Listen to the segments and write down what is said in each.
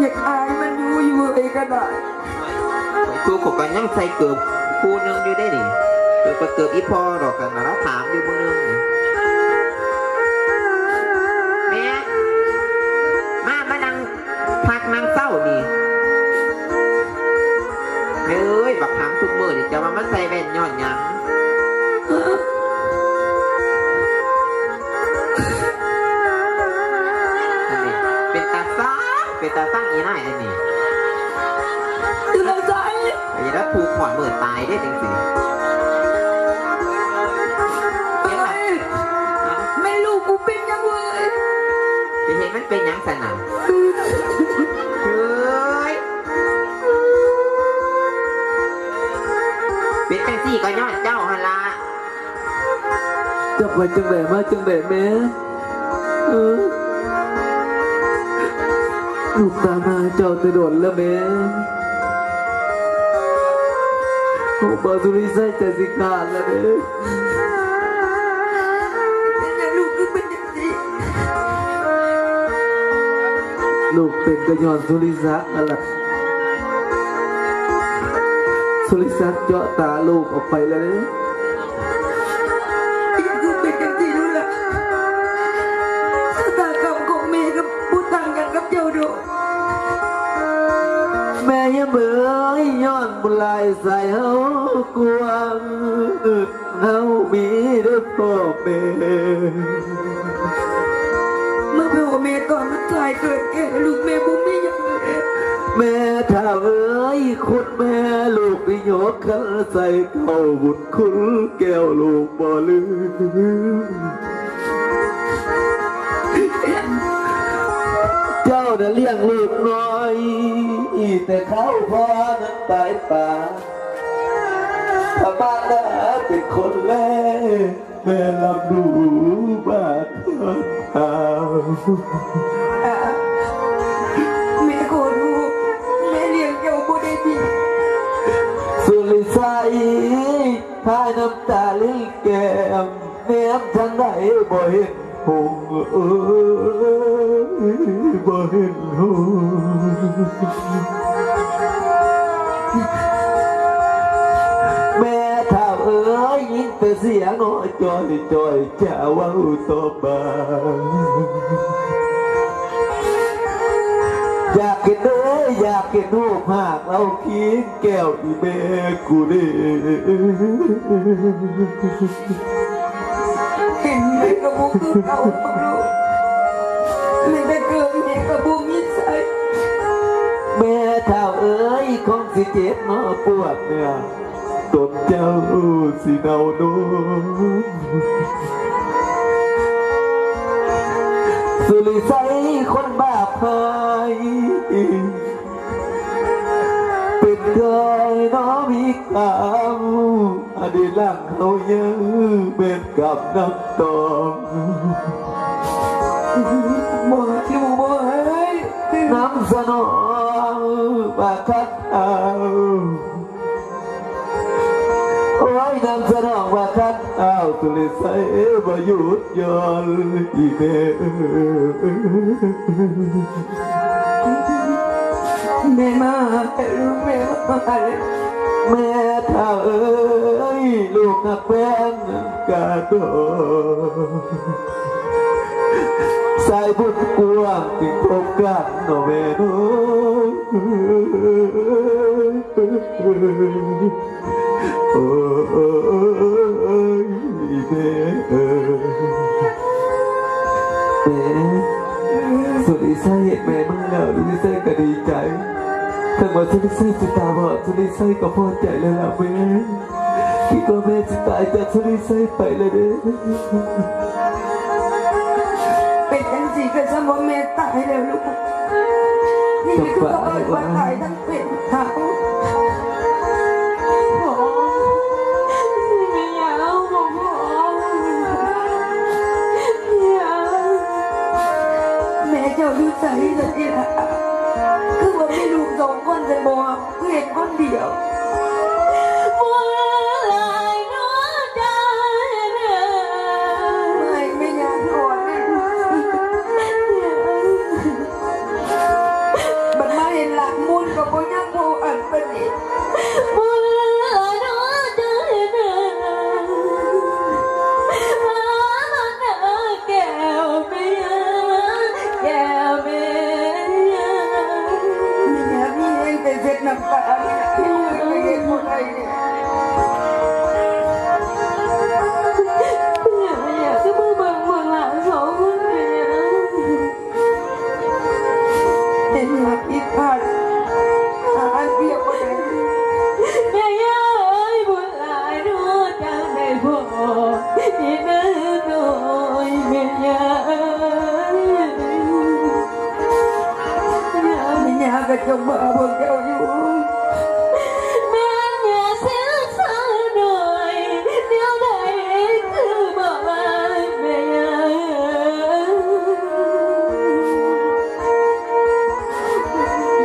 ຢາກອາຍມັນຢູ່ ຢູ່ເອີຍກໍໄດ້. ຄືຂ້ອຍກໍຍັງໃສ່ເກີບຄູ່ໜຶ່ງຢູ່ເດ້ນີ້ ເກີບ ເກີບອີ່ພໍ່ດອກ ກັນລະຖາມຢູ່ມື້ໜຶ່ງນີ້. ແມ່ ມາ ມານັ່ງ ພັກນຳເຈົ້ານີ້. ແມ່ເອີຍ ບັກຫຳທຸກມື້ນີ້ ເຈົ້າວ່າມັນໃສ່ແວ່ນຍ້ອນຫຍັງ? ອັນນີ້ເປັນຕາຊັງ ເປັນຕາຊັງອີ່ນາຍອັນນີ້. ຢູ່ນຳໃສ? ໄອ້ລະ ຜູກຂອນມື້ຕາຍເດ້ຈັ່ງຊີ້. ເອີຍ ແມ່ລູກກູເປັນຫຍັງເວີຍ? ຊິເຮັດມັນເປັນຫຍັງຊັ້ນນະ? ເອີຍ ເປັນຈັ່ງຊີ້ກໍຍ້ອນເຈົ້າຫັ້ນລະ. ເຈົ້າໄປຈັ່ງໃດມາຈັ່ງໃດແມ່? ເອີ ລູກຕາມຫາເຈົ້າແຕ່ດົນແລ້ວແມ່. ໂອ້ ບ່າວສຸລິໄຊໃຈຊິຂາດແລ້ວເດ້. ເປັນຫຍັງລູກຄືເປັນຈັ່ງຊີ້? ລູກເປັນກໍຍ້ອນສຸລິສັກນັ້ນລະ. ສຸລິສັກເຈາະຕາລູກອອກໄປແລ້ວເດ້. ເປັນຫຍັງຄືເປັນຈັ່ງຊີ້ລູກລະ? ຊະຕາກຳຂອງແມ່ກໍບໍ່ຕ່າງຫຍັງກັບເຈົ້າດອກ. ແມ່ຢາເບີຍ ຍ້ອນບຸນຫຼາຍສາຍເຮົາກວ້າງ ເຮົາມີແຕ່ພໍ່ແມ່. ມາພໍ່ແມ່ຕອນມັນສາຍເກີນແກ່ ລູກແມ່ບໍ່ມີຫຍັງແລ້ວ. ແມ່ທ້າວເອີຍ ຄຸນແມ່ລູກໄດ້ຍົກຂັນໃສ່ເຈົ້າ ບຸນຄຸນແກ້ວລູກບໍ່ລືມ. ເຈົ້ານັ້ນລ້ຽງລູກນ້ອຍ ແຕ່ຄາວພໍ່ນັ້ນຕາຍປາ ຖ້າມານດາເປັນຄົນແລ ແມ່ລຳດູບາດທານ. ແມ່ຂໍໂທດ ແມ່ລ້ຽງເຈົ້າບໍ່ໄດ້ດີ. ສຸລິໄຊ ພາຍນ້ຳຕາລຶ້ງແກ້ມ ແນມທາງໃດບໍ່ເຫັນ ຫົງເອີຍ ບໍ່ເຫັນຫົງ. ແມ່ທ້າວເອີຍ ຍິນແຕ່ສຽງນ້ອຍຈ່ອຍໆ ຈະເວົ້າຕໍ່ບາງ. ຢາກເຫັນເດີ ຢາກເຫັນຮູບຮ່າງລາວຄຽງ ແກ້ວອີແມ່ກູເດ້. ເຫັນແມ່ກໍບໍ່ຄືເກົ່າດອກລູກ ແມ່ແຕ່ເກີດແມ່ກໍບໍ່ມີໃຊ້. ແມ່ທ້າວເອີຍ ຄົງຊິເຈັບເນາະ ປວດເນື້ອ ຕົນເຈົ້າຊິເນົ່າໂນມ. ສຸລິໄຊຄົນບາບຮ້າຍ ເປັນເຄີຍເນາະມີກຳ ອະດີດຫຼັງເຮົາຍັງແມ່ນກຳນຳຕອງ. ບໍ່ ລູກບໍ່ເອີຍ ນຳສະໜອງວ່າຄັນເອົາ ໂອ້ຍ ນຳສະໜອງວ່າຄັນເອົາ ສຸລິໄຊບໍ່ຢຸດ ຍ້ອນອີແມ່ເອີຍ ແມ່ມາ ລູກແມ່ມາ ແມ່ທ້າວເອີຍ ລູກຮັກແພງກະດອ ສາຍບຸນກວ້າງຈຶ່ງພົບກັນເນາະແມ່ເນາະ. ໂອ້ຍ ແມ່ເອີຍ ແມ່ ສຸລິໄຊເຫັນແມ່ມາແລ້ວ ສຸລິໄຊກໍດີໃຈ ເຖິງວ່າສຸລິໄຊຊິຕາບອດ ສຸລິໄຊກໍພໍໃຈແລ້ວລະແມ່. ຄິດວ່າແມ່ຊິຕາຍຈາກສຸລິໄຊໄປແລ້ວເດ້. ເປັນຈັ່ງຊີ້ກໍສ່ຳວ່າແມ່ຕາຍແລ້ວລູກ. ນີ້ຄືຄວາມວ່າຕາຍທັງເປັນທັງເຖົ້າ. ພໍ່ ແມ່ເຈົ້າຢູ່ໃສລະຕິລະ? ຄືວ່າມີລູກສອງຄົນຊັ້ນບໍ່? ເຫັນຄົນດຽວ ບໍ່ຫຼາຍເນາະ ໃຫ້ແມ່ຍ່າກ່ອນແມ່. ຈະມາເບິ່ງເຈົ້າຢູ່. ແມ່ນຫຍັງສາວນ້ອຍ ແນວໃດຄືບໍ່ວ່າແມ່ໃຫຍ່?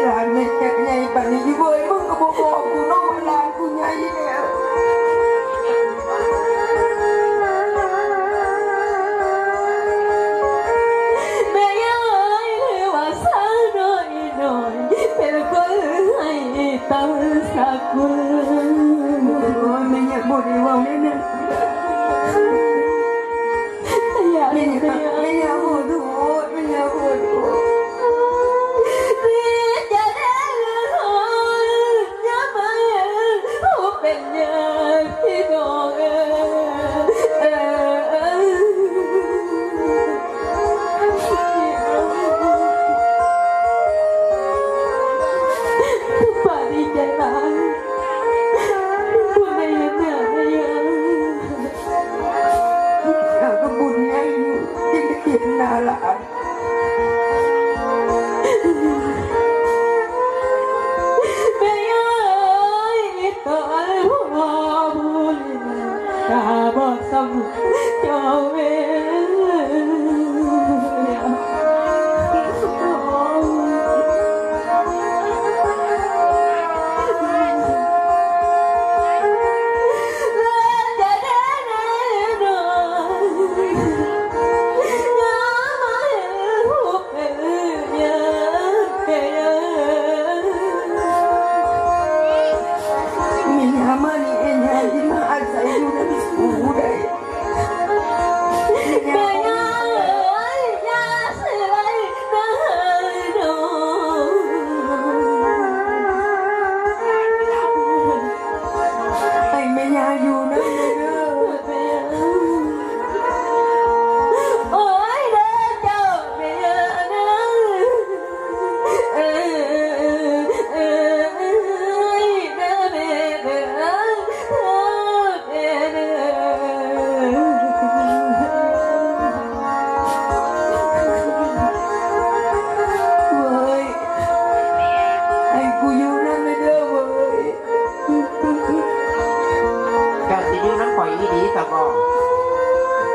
ຫຼານແມ່ຈັກໃຫຍ່ປານນີ້ຢູ່ເວີຍ ມຶງກໍບໍ່ບອກກູເນາະວ່າຫຼານກູໃຫຍ່ແລ້ວ. ແມ່ເອີຍ ຫຼືວ່າສາວນ້ອຍນ້ອຍ ເປັນຄົນໃຫ້ຕັ້ງສາກຸນ. ໂອ້ຍ ແມ່ຍັງບໍ່ໄດ້ເວົ້າແນວນັ້ນ. ແມ່ຢາກ ແມ່ຢາກຂໍໂທດ ແມ່ຢາກຂໍໂທດ. ດີໃຈແດ່ເລີຍ ຍາມມາເປັນຍາດພີ່ນ້ອງເອີຍ. ປ້າດີໃຈຫຼາຍ ບໍ່ໄດ້ເຫັນໜ້າແມ່ເອີຍ. ເຈົ້າກໍບຸນໃຫຍ່ຢູ່ ຈຶ່ງໄດ້ເຫັນໜ້າຫຼານ. ແມ່ເອີຍ ຕອນພໍ່ບຸນຕາບອດສ່ຳເຈົ້າແມ່. ແມ່ຍ່າມານີ້ ແມ່ຍ່າຊິມາອາໄສຢູ່ນຳຜູ້ໃດ? ແມ່ຍ່າເອີຍ ຢ່າຊິໄລ່ນາເຮົາເດີ. ໃຫ້ແມ່ຍ່າຢູ່ນຳແດ່ເດີ. ໂອ້ຍ ເດີເຈົ້າແມ່ນາງ ເອີຍ ເອີຍ ເອີຍ ເດີແມ່ເດີ ເດີແມ່ເດີ. ເວີຍ ໃຫ້ກູຢູ່ນຳແດ່ເດີເວີຍ. ເຈົ້າຊິຢູ່ນຳຂ້ອຍອີ່ຫຼີຊະບໍ?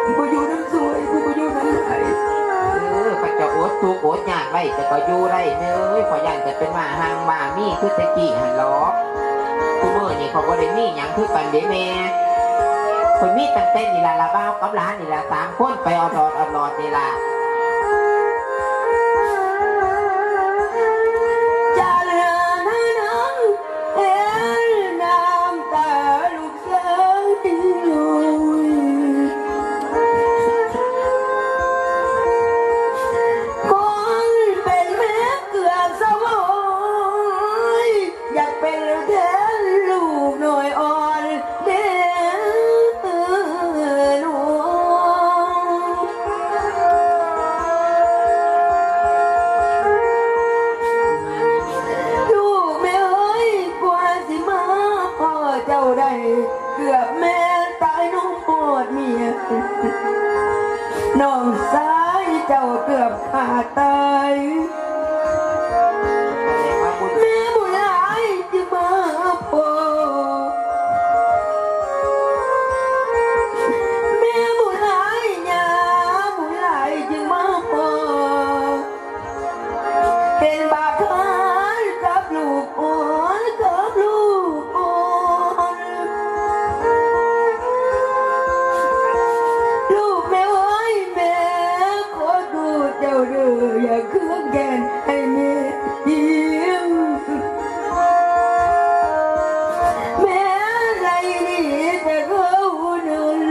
ກູບໍ່ຢູ່ນຳສວຍ ກູບໍ່ຢູ່ນຳໃຜ. ເອີ ຄັນເຈົ້າອົດທຸກອົດຍາກໄດ້ ເຈົ້າກໍຢູ່ໄດ້ແມ່ເອີຍ. ຂ້ອຍຢ້ານຈະເປັນໝາຮ່າງໝາມີຄືແຕ່ກີ້ຫັ້ນຫຼອກ. ຄູ່ມື້ນີ້ຂ້ອຍບໍ່ໄດ້ມີຫຍັງຄືກັນເດ້ແມ່. ຂ້ອຍມີຕັ້ງແຕ່ນີ້ລະ ລະບ່າວກັບຫຼານນີ້ລະ ສາມຄົນໄປອອດໆ ອອດໆ ນີ້ລະ. ຈາເຫຼືອນານາງ ເຫັນນ້ຳຕາລູກຊາຍລົງ. ຄົນເປັນແມ່ເກືອບສະຫວາຍ ຢາກເປັນແທນລູກນ້ອຍອ່ອນເດນ້ອງ. ລູກແມ່ເອີຍ ກວ່າຊິມາພໍ້ເຈົ້າໄດ້ ເກືອບແມ່ຕາຍນອນກອດເມຍ ນ້ອງຊາຍເຈົ້າເກືອບຂ້າຕາຍ. ແມ່ບຸນຫຼາຍຈຶ່ງມາພໍ້ ແມ່ບຸນຫຼາຍ ຍ່າບຸນຫຼາຍຈຶ່ງມາພໍ້. ເປັນບາດທານກັບລູກອ່ອນ ກັບລູກອ່ອນ. ລູກແມ່ເອີຍ ແມ່ຂໍໂທດເຈົ້າເດີ ຢ່າເຄືອງແຄ້ນໃຫ້ແມ່ອີກ. ແມ່ໄລ່ໜີແຕ່ເຂົານັ້ນ.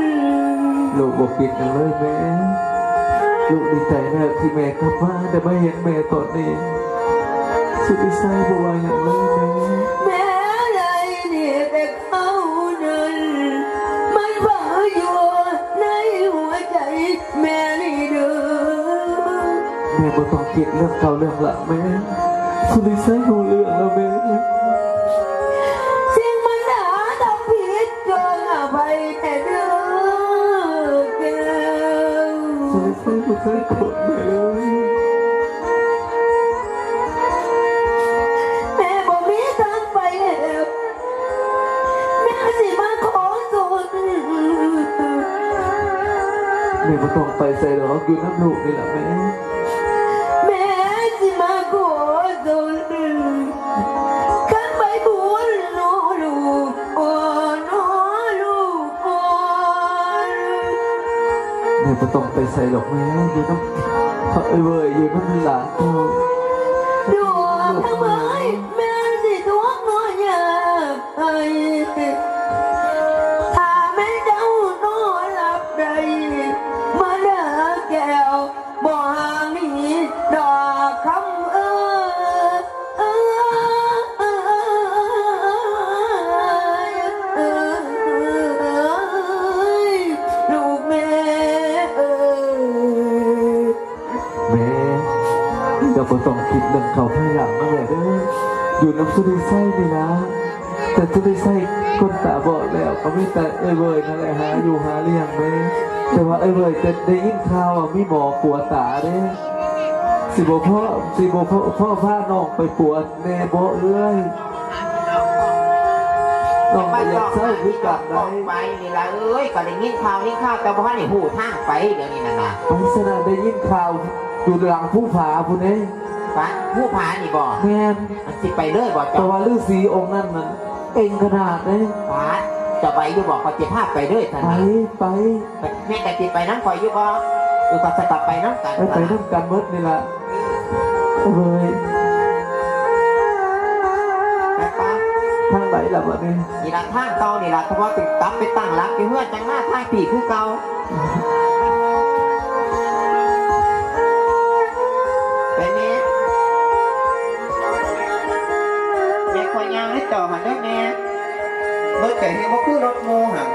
ລູກບໍ່ຄິດຫຍັງເລີຍແມ່. ລູກດີໃຈແລ້ວທີ່ແມ່ກັບມາ ໄດ້ມາເຫັນແມ່ຕອນນີ້. ສຸດວິໄຊບໍ່ວ່າຫຍັງເລີຍແມ່. ແມ່ໄລ່ໜີແຕ່ເຂົານັ້ນ ມັນຝັງຢູ່ໃນຫົວໃຈແມ່ນີ້ເດີ. ແມ່ບໍ່ຕ້ອງຄິດເລື່ອງເກົ່າເລື່ອງຫຼັງແມ່. ສຸລິໄຊຮູ້ເລື່ອງແລ້ວແມ່. ສິ່ງມັນຫາທຳຜິດຈົ່ງອະໄພແດ່ເດີແກ້ວ. ສຸລິໄຊບໍ່ເຄີຍໂກດແມ່ເລີຍ. ໃສດອກ ຢູ່ນຳລູກນີ້ລະແມ່. ແມ່ຊິມາຂໍສົນຄຳໃບບຸນເນາະລູກ ໂອ້ ເນາະລູກ ໂອ້. ແມ່ບໍ່ຕ້ອງໄປໃສດອກແມ່ ຢູ່ນຳເອື້ອຍເວີຍ ຢູ່ນຳຫຼານເຈົ້າ. ດວງທຳໄມແມ່ຊິຕົກເນາະຍາກ ໄອ ຖ້າແມ່ນເຈົ້ານອນຫຼັບໄດ້ ມາເດີແກ້ວ ບໍ່ຫາມີດອກຄຳເອີຍ ເອີຍ ເອີຍ ເອີຍ ລູກແມ່ເອີຍ. ແມ່ ເຈົ້າບໍ່ຕ້ອງຄິດເລື່ອງເຂົ້າພາຍຫຼັງນະແມ່ເດີ ຢູ່ນຳສຸລິໄຊນີ້ລະ. ແຕ່ສຸລິໄຊຄົນຕາບອດແລ້ວ ກໍມີແຕ່ເອື້ອຍເວີຍນັ້ນແຫຼະຫາຢູ່ຫາລ້ຽງແມ່. ແຕ່ວ່າເອື້ອຍເວີຍຈະໄດ້ຍິນຂ່າວວ່າມີໝໍກວດຕາເດ້ ຊິບໍ່ພໍ ຊິບໍ່ພໍ ພໍພານ້ອງໄປກວດແດ່ບໍ່ເອື້ອຍ? ນ້ອງກໍຢາກເຊົາຄືກັນໄດ໋. ໄປນີ້ລະເອີຍ ກໍໄດ້ຍິນຂ່າວ ຍິນຂ່າວ ແຕ່ບໍ່ທັນໄດ້ຮູ້ທາງໄປ ດຽວນີ້ນັ້ນນະ. ໄປຊັ້ນນະ ໄດ້ຍິນຂ່າວຢູ່ຫຼັງພູຜາພຸ້ນເດ້. ໄປ ພູຜານີ້ບໍ່? ແມ່ນ. ມັນຊິໄປເລີຍບໍ່ ເຈົ້າ? ແຕ່ວ່າລືສີອົງນັ້ນນັ້ນເກັ່ງຂະໜາດເດ້. ປາດ ເຈົ້າໄປຢູ່ບໍ່? ຂ້ອຍຊິພາໄປເລີຍຊັ້ນນະ. ໄປ ໄປ. ແມ່ນກະຊິໄປນຳຂ້ອຍຢູ່ບໍ່? ເອີ ກໍຈະກັບໄປນຳກັນ. ໄປ ໄປນຳກັນໝົດນີ້ລະ. ເອີຍ ໄປປະ ທາງໃດລະບັດນີ້? ນີ້ລະທາງເກົ່ານີ້ລະ ເພາະວ່າຊິກັບໄປຕັ້ງຫຼັກຢູ່ເຮືອນ ຈັ່ງມາທາງພີ້ຄືເກົ່າ. ໄປແມ່ ແມ່ ຂ້ອຍຍ່າງໃນຈອກຫັ້ນເດີແມ່. ລົດໄກແຮງ ບໍ່ຄືລົດໝູ່ຫັ້ນ.